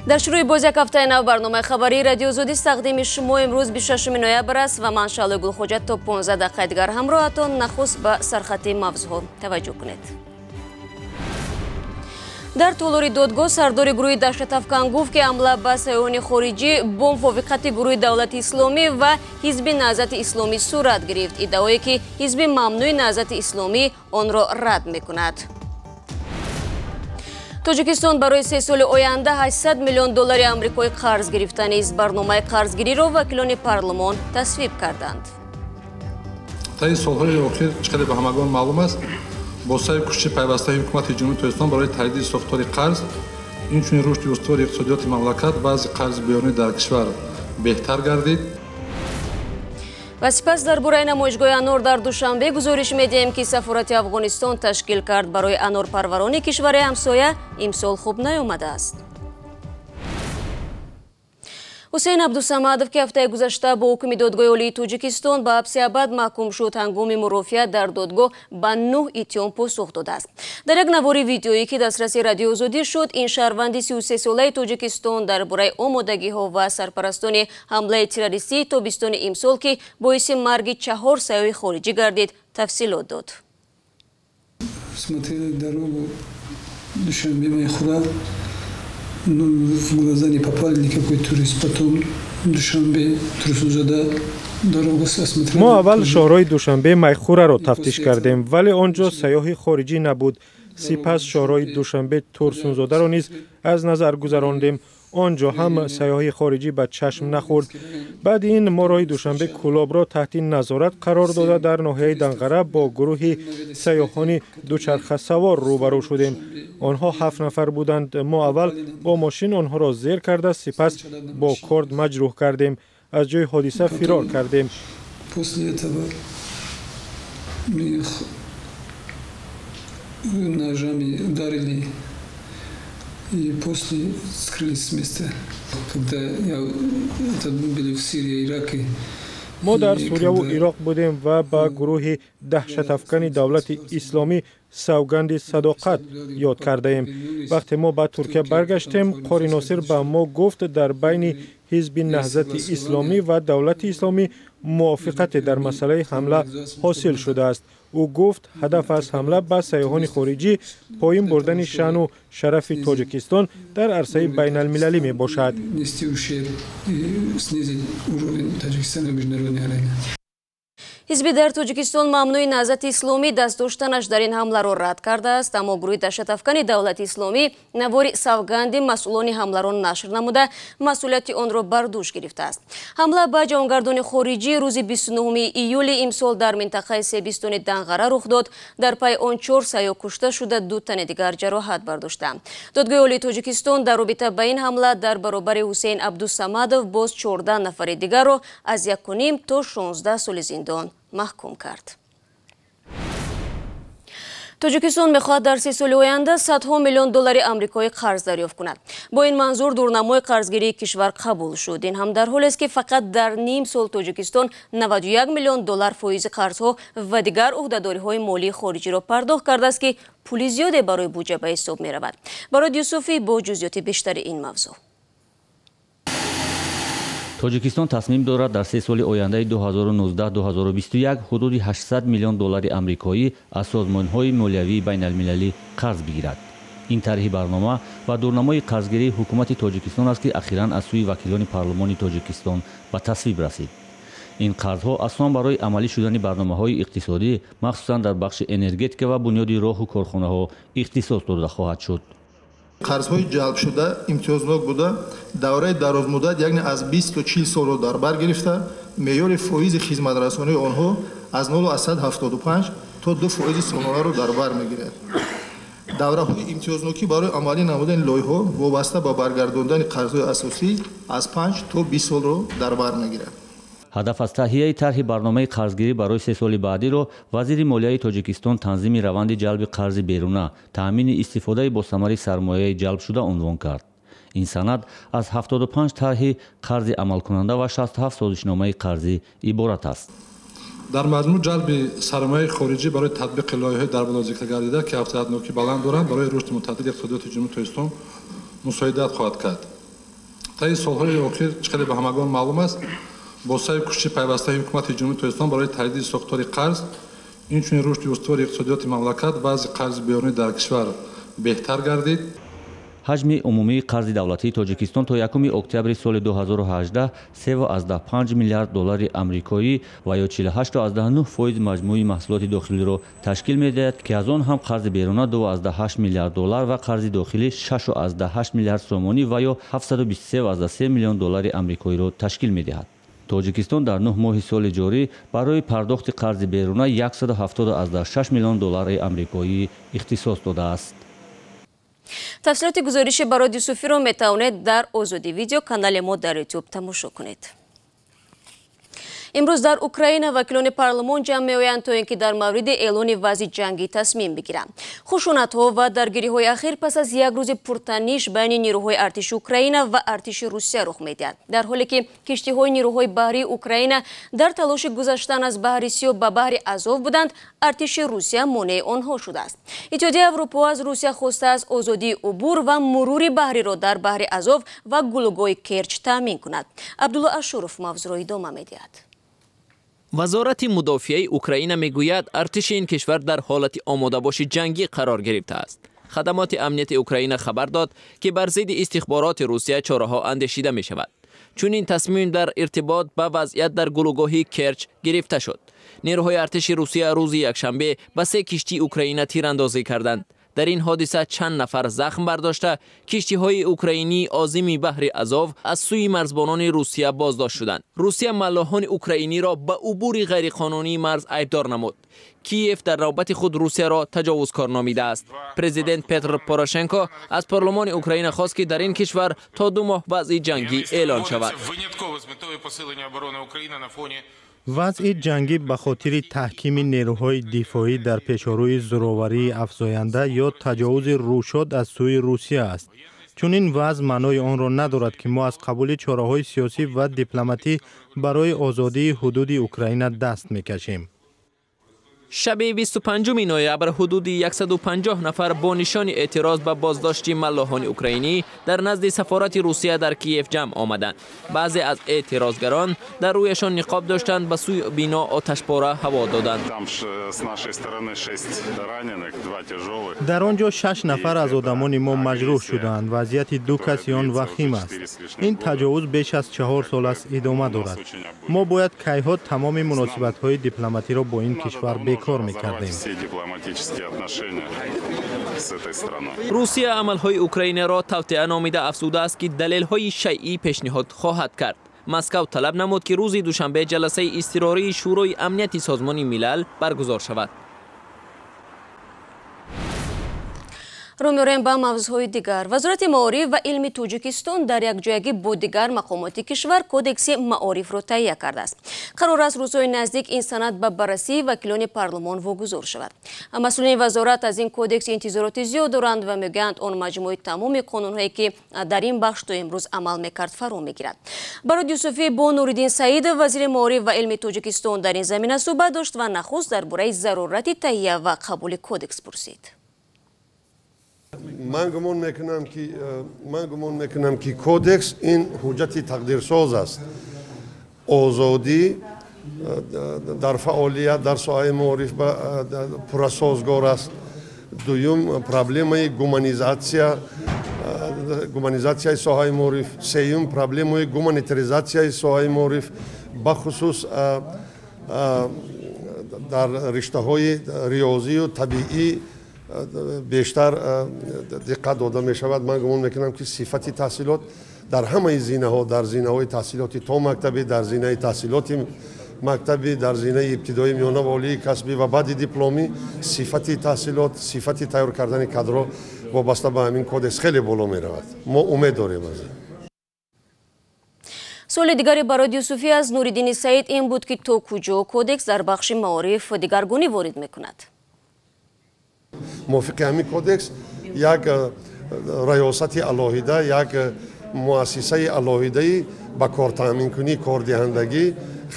Дар шурӯи боз як ҳафтаи нав барномаи хабарии Радиои Озодӣ тақдими шумо имрӯз 26 ноябр аст ва ман Шаҳлои Гулхоҷа то 15 дақиқаи дигар ҳамроҳатон. Нахуст ба сархати мавзӯъҳо таваҷҷӯҳ кунед. Дар толори додгоҳ сардори гурӯҳи даҳшатафкан гуфт, ки ҳамла ба сайёҳони хориҷӣ бо мувофиқати гурӯҳи Давлати Исломӣ ва Ҳизби Наҳзати Исломӣ сурат гирифт, иддаое ки ҳизби мамнӯи Наҳзати Исломӣ онро рад мекунад. Тоҷикистон барои 3 соли оянда 800 миллион доллари амрикоӣ қарз гирифта низ. Барномаи қарзгириро вакилони парлумон тасвиб карданд. Таи солҳои охир, чӣ қадар ба ҳамагон маълум аст, бо саъю кӯшиши пайвастаи ҳукумати Ҷумҳурии Тоҷикистон барои таҷдиди сохтори қарз, инчунин рушди устувори иқтисодиёти мамлакат, вазъи қарзи берунӣ дар кишвар беҳтар гардид. Ва сипас дар бораи намоишгоҳи анор дар Душанбе гузориш медиҳем, ки сафорати Афғонистон ташкил кард. Барои анорпарварони кишвари ҳамсоя имсол хуб наёмадааст. Ҳусейн Абдусамадов, ки ҳафтаи гузашта бо ҳукми додгоҳи олии Тоҷикистон ба ҳабси абад маҳкум шуд, ҳангоми мурофиа дар додгоҳ ба 9 иттиҳом посух додааст. Дар як навори видеоӣ, ки дастраси Радиои Озодӣ шуд, ин шаҳрванди 33-солаи Тоҷикистон дар бораи омодагиҳо ва сарпарастони ҳамлаи террористии тобистони имсол, ки боиси марги 4 сайёҳи хориҷӣ гардид, тафсилот дод. Смотрели дорогу Душанбе-Майхура, ну, в глаза не попали никакой турист. Потом Душанбе, Турсунзода дорога осмотрели. Мо аввал шоҳроҳи Душанбе Майхураро тафтиш кардем, вале он ҷо сайёҳи хориҷӣ набуд. Сипас шоҳроҳи Душанбе Турсунзодаро низ аз назар гузарондем. Он ҷо ҳам сайёҳи хориҷӣ ба чашм нахӯрд. Баъди ин мо роҳи Душанбе Кӯлобро таҳти назорат қарор дода, дар ноҳияи Данғара бо гурӯҳи сайёҳони дучархасавор рӯбарӯ шудем. Онҳо 7 нафар буданд. Мо аввал бо мошин онҳоро зер карда, сипас бо корд маҷрӯҳ кардем. Аз ҷои ҳодиса фирор кардем. После этого мы их ножами ударили и после скрылись с места. Когда я, это были в Сирии, Ираке. Мо дар Сурияву Ироқ будем ва ба гурӯҳи даҳшатафкани Давлати Исломӣ савганди садоқат ёд кардаем. Вақте мо ба Туркия баргаштем, Қори Носир ба мо гуфт, дар байни Ҳизби Наҳзати Исломӣ ва Давлати Исломӣ мувофиқате дар масъалаи ҳамла ҳосил шудааст. Ӯ гуфт, ҳадаф аз ҳамла ба сайёҳони хориҷӣ поин бурдани шаъну шарафи Тоҷикистон дар арсаи байналмилалӣ мебошад. Нести ущерб и снизить уровень Таджикистана в международной арене. Ҳизби дар Тоҷикистон мамнӯи Наҳзати Исломӣ даст доштанаш дар ин ҳамларо рад кардааст, аммо гурӯҳи даҳшатафкани Давлати Исломӣ навори савганди масъулони ҳамларо нашр намуда, масъулияти онро бар дӯш гирифтааст. Ҳамла ба ҷавонгардони хориҷӣ рӯзи 29 июли имсол дар минтақаи Себистони Данғара рух дод. Дар пайи он 4 сайёҳ кушта шуда, 2 тани дигар ҷароҳат бардоштанд. Додгоҳи олии Тоҷикистон дар робита ба ин ҳамла дар баробари Ҳусейн Абдусамадов боз 14 нафари дигарро аз 1,5 то 16 соли зиндон маҳкум кард. Тоҷикистон мехоҳад дар 3 соли оянда садҳо миллион доллари амрикоӣ қарз дарёфт кунад. Бо ин манзур дурнамои қарзгирии кишвар қабул шуд. Ин ҳам дар ҳолест, ки фақат дар ним сол Тоҷикистон 91 миллион доллар фоизи қарзҳо ва дигар ӯҳдадориҳои молии хориҷиро пардохт кардааст, ки пули зиёде барои буҷа ба ҳисоб меравад. Барод Юсуфӣ бо ҷузъиёти бештари ин мавзӯъ. Тоҷикистон тасмим дорад дар 3 соли ояндаи 2019-2021 ҳудуди 800 миллион доллари амрикоӣ аз созмонҳои молиявии байналмилалӣ қарз бигирад. Ин тарҳи барнома ва дурнамои қарзгирии ҳукумати Тоҷикистон аст, ки ахиран аз сӯи вакилони парлумони Тоҷикистон ба тасвиб расид. Ин қарзҳо аслан барои амалӣ шудани барномаҳои иқтисодӣ, махсусан дар бахши энергетика ва бунёди роҳу корхонаҳо ихтисос дода хоҳад шуд. Қарзҳои ҷалбшуда имтиёзнок буда, давраи дарозмуддат, яъне аз 20 то 40 солро дар бар гирифта, меъёри фоизи хизматрасонии онҳо аз 0,75 то 2 фоизи солонаро дар бар мегирад. Давраҳои имтиёзнокӣ барои амалӣ намудани лоиҳаҳо вобаста ба баргардондани қарзҳои асосӣ аз 5 то 20 солро дар бар мегирад. Ҳадаф аз таҳияи тарҳи барномаи қарзгирӣ барои 3 соли баъдиро вазири молияи Тоҷикистон танзими раванди ҷалби қарзи беруна, таъмини истифодаи босамари сармояи ҷалбшуда унвон кард. Ин санад аз 75 тарҳи қарзи амалкунанда ва 67 созишномаи қарзӣ иборат аст. Дар маҷмӯъ ҷалби сармояи хориҷӣ барои татбиқи лоиҳаҳои дар боло зикр гардида, ки афзалиятнокӣ баланд доранд, барои рушди мутаддиди иқтисодиёти Ҷумҳурии Тоҷикистон мусоидат хоҳад кард. Таи солҳои охир, чӣ хеле ба ҳамагон маълум аст, бо саъю кӯшиши пайвастаи ҳукумати Ҷумҳурии Тоҷикистон барои таҷдиди сохтори қарз, инчунин рушди устувори иқтисодиёти мамлакат, вазъи қарзи берунӣ дар кишвар беҳтар гардид. Ҳаҷми умумии қарзи давлатии Тоҷикистон то 1 октябри соли 2018 3,5 миллиард доллари амрикоӣ ва ё 48,9% маҷмӯи маҳсулоти дохилиро ташкил медиҳад, ки аз он ҳам қарзи беруна 2,8 миллиард доллар ва қарзи дохилӣ 6,8 миллиард сомонӣ ва ё 723,3 миллион доллари амрикоиро ташкил медиҳад. Тоҷикистон дар 9 моҳи соли ҷорӣ барои пардохти қарзи беруна 170,6 миллион доллари амрикоӣ ихтисос додааст. Тафсилоти гузориши Барод Юсуфиро метавонед дар Озодӣ видео канали мо дар Ютуб тамошо кунед. Имрӯз дар Украина вакилони парлумон ҷамъ меоянд, то ин ки дар мавриди эълони вазъи ҷангӣ тасмим бигиранд. Хушунатҳо ва даргириҳои ахир пас аз як рӯзи пуртаниш байни нирӯҳои артиши Украина ва артиши Русия рух медиҳад. Дар ҳоле ки киштиҳои нирӯҳои баҳрии Украина дар талоши гузаштан аз баҳри Сиёҳ ба баҳри Азов буданд, артиши Русия монеи онҳо шудааст. Иттиҳодияи Аврупо аз Русия хостааст озодии убур ва мурури баҳриро дар баҳри Азов ва гулӯгоҳи Керч таъмин кунад. Абдулло Ашуров мавзӯъро идома медиҳад. Вазорати мудофиаи Украина мегӯяд, артиши ин кишвар дар ҳолати омодабоши ҷангӣ қарор гирифтааст. Хадамоти амнияти Украина хабар дод, ки бар зидди истихбороти Русия чораҳо андешида мешавад. Чунин тасмим дар иртибот ба вазъият дар гулӯгоҳи Керч гирифта шуд. Нерӯҳои артиши Русия рӯзи якшанбе ба се киштии Украина тирандозӣ карданд. Дар ин ҳодиса чанд нафар захм бардошта, киштиҳои украинии озими баҳри Азов аз сӯи марзбонони Русия боздошт шуданд. Русия маллоҳони украиниро ба убури ғайриқонунии марз айбдор намуд. Киев дар навбати худ Русияро таҷовузкор номидааст. Президент Петр Порошенко аз парлумони Украина хост, ки дар ин кишвар то 2 моҳ вазъи ҷангӣ эълон шавад. Вазъи ҷангӣ ба хотири таҳкими нерӯҳои дифоӣ дар пешорӯи зӯроварии афзоянда ё таҷовузи рӯшод аз сӯи Русия аст. Чунин вазъ маънои онро надорад, ки мо аз қабули чораҳои сиёсӣ ва дипломатӣ барои озодии ҳудуди Украина даст мекашем. Шаби 25 ноябр ҳудуди 150 нафар бо нишони эътироз ба боздошти маллоҳони украинӣ дар назди сафорати Русия дар Киев ҷамъ омаданд. Баъзе аз эътирозгарон дар рӯяшон ниқоб доштанд, ба сӯи бино оташпора ҳаво доданд. Дар он ҷо 6 нафар аз одамони мо маҷрӯҳ шуданд. Вазъияти 2 каси он вахим аст. Ин таҷовуз беш аз 4 сол аст идома дорад. Мо бояд кайҳо тамоми муносибатҳои дипломатиро бо ин кишвар бекор мекардем. Русия амалҳои Украинаро тавтиа номида афзудааст, ки далелҳои шайъӣ пешниҳод хоҳад кард. Москав талаб намуд, ки рӯзи душанбе ҷаласаи изтирории Шӯрои амнияти Созмони Милал баргузор шавад. Рӯ меорем ба мавзӯъҳои дигар. Вазорати маориф ва илми Тоҷикистон дар якҷоягӣ бо дигар мақомоти кишвар кодекси маорифро таҳия кардааст. Қарор аст рӯзҳои наздик ин санад ба баррасии вакилони парлумон вогузор шавад. Масъулини вазорат аз ин кодекс интизороти зиёд доранд ва мегӯянд, он маҷмӯи тамоми қонунҳое ки дар ин бахш то имрӯз амал мекард фаро мегирад. Барод Юсуфӣ бо Нуриддин Саидов, вазири маориф ва илми Тоҷикистон, дар ин замина суҳбат дошт ва нахуст дар бораи зарурати таҳия ва қабули кодекс пурсид. Ман гумон мекунам, ки кодекс ин ҳуҷҷати тақдирсоз аст. Озодӣ дар фаъолият дар соҳаи маориф пуррасозгор аст. Дуюм, проблемаи гуманизатсияи соҳаи маориф. Сеюм, проблемаи гуманитаризатсияи соҳаи маориф, бахусус дар риштаҳои риёзию табиӣ бештар диққат дода мешавад. Ман гумон мекунам, ки сифати таҳсилот дар ҳамаи зинаҳо, дар зинаҳои таҳсилоти томактабӣ, дар зинаи таҳсилоти мактабӣ, дар зинаи ибтидоӣ, миёна ва олии касбӣ ва баъди дипломӣ, сифати таҳсилот, сифати тайёр кардани кадрҳо вобаста ба ҳамин кодекс хеле боло меравад. Мо умед дорем аз ин. Суоли дигари Барод Юсуфӣ аз Нуриддини Саид ин буд, ки то куҷо кодекс дар бахши маориф дигаргунӣ ворид мекунад. Мувофиқи ҳамин кодекс як раёсати алоҳида, як муассисаи алоҳидаи ба кортаъминкунӣ, кордиҳандагӣ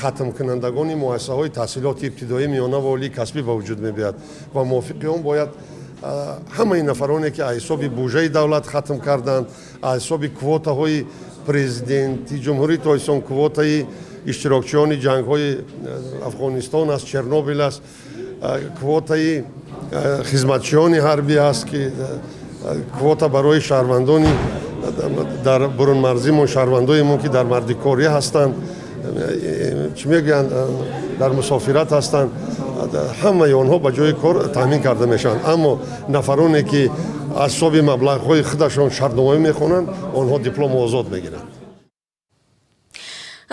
хатмкунандагони муассисаҳои таҳсилоти ибтидоӣ, миёна ва олии касбӣ ба вуҷуд мебиёяд ва мувофиқи он бояд ҳамаи нафароне, ки аз ҳисоби буҷаи давлат хатм карданд, аз ҳисоби квотаҳои Президенти Ҷумҳурии Тоҷикистон квотаи иштирокчиёни ҷангҳои Афғонистон аст, Чернобил аст, квотаи хизматчиёни ҳарбӣ аст, ки квота барои шаҳрвандони дар бурунмарзимон, шаҳрвандоимон, ки дар мардикорӣ ҳастанд, чӣ мегӯянд, дар мусофират ҳастанд, ҳамаи онҳо ба ҷои кор таъмин карда мешаванд. Аммо нафароне ки аз ҳисоби маблағҳои худашон шартномаӣ мехонанд, онҳо диплому озод мегиранд.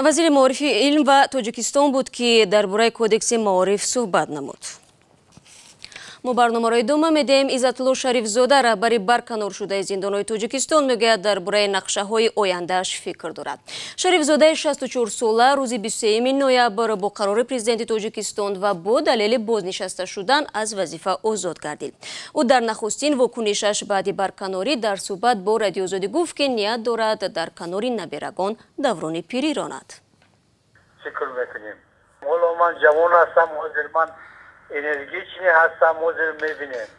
Вазири маорифи илм ва Тоҷикистон буд, ки дар бораи кодекси маориф суҳбат намуд. Мо барномаро идома медиҳем. Иззатулло Шарифзода, раҳбари барканоршудаи зиндонҳои Тоҷикистон, мегӯяд, дар бораи нақшаҳои ояндааш фикр дорад. Шарифзодаи 64сола рӯзи 23 ноябр бо қарори президенти Тоҷикистон ва бо далели бознишаста шудан аз вазифа озод гардид. Ӯ дар нахустин вокунишаш баъди барканорӣ дар суҳбат бо Радиоозодӣ гуфт, ки ният дорад дар канори наберагон даврони пирӣ ронад. Фикр мекунем. Ҳоло ман ҷавон ҳастам, ҳозир ман энергичный ҳастам, ҳозир мебинем.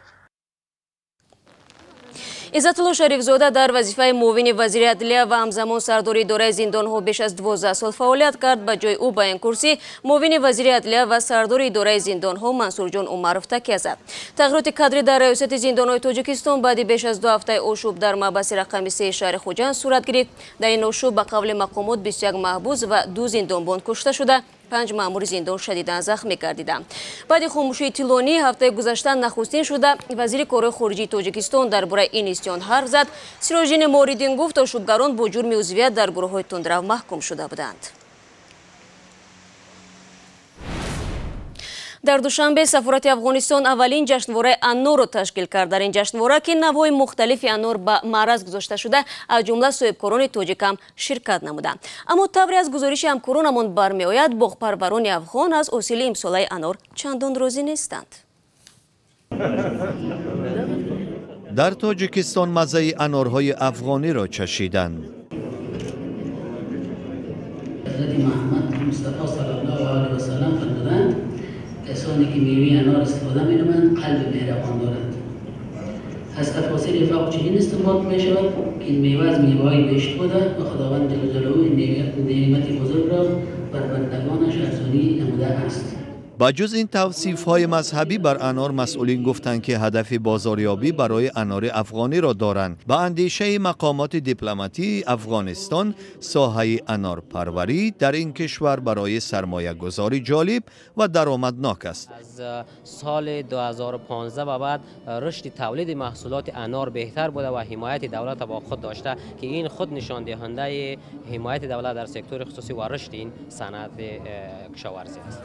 Иззатулло Шарифзода дар вазифаи муовини вазири адлия ва ҳамзамон сардори идораи зиндонҳо беш аз 12 сол фаъолият кард. Ба ҷои ӯ ба ин курсӣ муовини вазири адлия ва сардори идораи зиндонҳо Мансурҷон Умаров такя зад. Тағйироти кадрӣ дар раёсати зиндонҳои Тоҷикистон баъди беш аз 2 ҳафтаи ошӯб дар маҳбаси рақами 3 шаҳри Хуҷанд сурат гирифт. Дар ин ошӯб ба қавли мақомот 21 маҳбус ва 2 зиндонбон кушта шуда, 5 маъмури зиндон шадидан захмӣ гардиданд. Баъди хомӯшии тӯлонӣ ҳафтаи гузашта нахустин шуда вазири корҳои хориҷии Тоҷикистон дар бораи ин истиён ҳарф зад. Сироҷиддин Муҳриддин гуфт, ошӯбгарон бо ҷурми узвият дар гурӯҳҳои тундрав маҳкум шуда буданд. Дар Душанбе сафорати Афғонистон аввалин ҷашнвораи анорро ташкил кард. Дар ин ҷашнвора, ки навъҳои мухталифи анор ба маъраз гузошта шуда, аз ҷумла соҳибкорони тоҷик ҳам ширкат намуданд. Аммо тавре аз гузориши ҳамкоронамон бармеояд, боғпарварони афғон аз ҳосили имсолаи анор чандон розӣ нестанд. Дар Тоҷикистон маззаи анорҳои афғониро чашиданд. Ҳазрати Муҳаммад Мустафо саллаллоҳу алайҳи васаллам фармуданд: касоне ки меваи анор истифода менамоянд, қалби меҳрабон доранд. Аз тафосири фавқ чунин истинбот мешавад, ки ин мева аз меваҳои беҳишт буда ва Худованд ҷалла ҷалолаҳу ин неъмати бузургро бар бандагонаш арзонӣ намудааст. Ба ҷуз ин тавсифҳои мазҳабӣ бар анор, масъулин гуфтанд, ки ҳадафи бозорёбӣ барои анори афғониро доранд. Ба андешаи мақомоти дипломатии Афғонистон, соҳаи анорпарварӣ дар ин кишвар барои сармоягузорӣ ҷолиб ва даромаднок аст. Аз соли 2015 ба баъд рушди тавлиди маҳсулоти анор беҳтар буда ва ҳимояти давлатро бо худ дошта, ки ин худ нишондиҳандаи ҳимояти давлат дар сектори хусусӣ ва рушди ин санъати кишоварзӣ аст.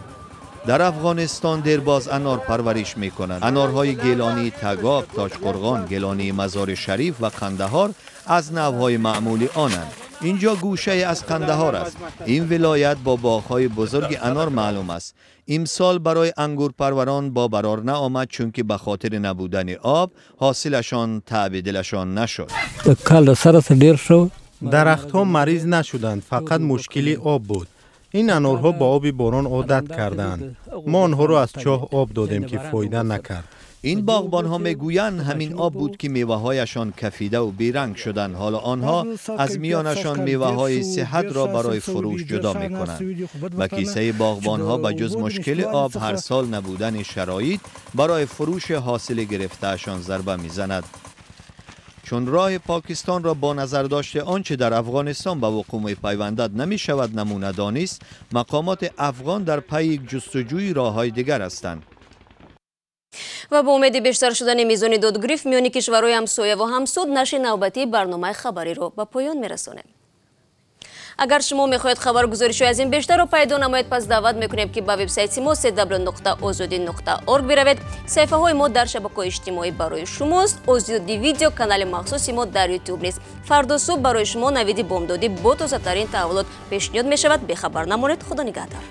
Дар Афғонистон дербоз анор парвариш мекунанд. Анорҳои гелонии Тагоб, Тоҷқурғон, гелонии Мазори Шариф ва Қандаҳор аз навъҳои маъмули онанд. Инҷо гӯшае аз Қандаҳор аст. Ин вилоят бо боғҳои бузурги анор маълум аст. Имсол барои ангурпарварон бо барор наомад, чунки ба хотири набудани об ҳосилашон таъби дилашон нашуд. Дарахтҳо мариз нашуданд, фақат мушкили об буд. Ин анорҳо ба оби борон одат кардаанд. Мо онҳоро аз чоҳ об додем, ки фоида накард. Ин боғбонҳо мегӯянд, ҳамин об буд, ки меваҳояшон кафидаву беранг шуданд. Ҳоло онҳо аз миёнашон меваҳои сиҳатро барои фурӯш ҷудо мекунанд. Ба кисаи боғбонҳо ба ҷуз мушкили об ҳар сол набудани шароит барои фурӯши ҳосили гирифтаашон зарба мезанад. Чун роҳи Покистонро бо назардошти он чӣ дар Афғонистон ба вуқӯъ мепайвандад намешавад намуна донист, мақомоти афғон дар пайи ҷустуҷӯи роҳҳои дигар ҳастанд. Ва бо умеди бештар шудани мизони додгирифт миёни кишварҳои ҳамсоя ва ҳамсуд, нашри навбатии барномаи хабариро ба поён мерасонем. Агар шумо мехоҳед хабаргузоришҳои аз ин бештарро пайдо намоед, пас даъват мекунем, ки ба вебсайти мо cw.ozodi.org биравед. Саҳифаҳои мо дар шабакаҳои иҷтимоӣ барои шумост. Озоди видео канали махсуси мо дар ютуб низ. Фардо субҳ барои шумо навиди бомдодӣ бо тозатарин таҳаввулот пешниҳод мешавад. Бехабар намонед. Худо нигаҳдор.